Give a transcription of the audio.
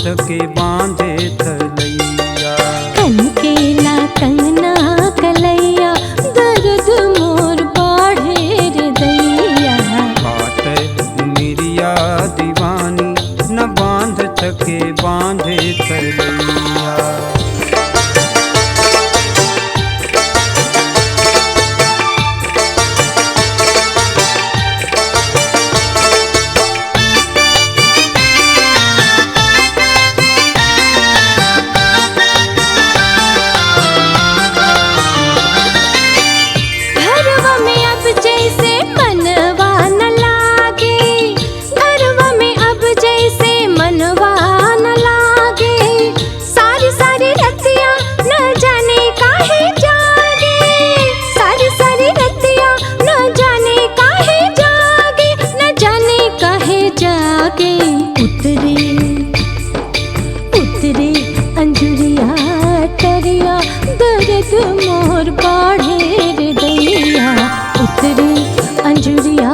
सके बांधे थलैया। कनकेला कंगना कलैया दर्द मोर बाढ़े रे दैया। काटे उमिरिया दीवानी न बांध सके बांधे थलैया। घरवा में अब जैसे मनवा न लागे, घरवा में अब जैसे मनवा न लागे। सारी सारी रतिया न जाने काहे जागे, सारी सारी रतिया न जाने काहे जागे, न जाने काहे जागे। उतरे उतरे अंजुरिया तरिया दर्द मोर बाढ़े रे दैया। उतरे अंजुरिया।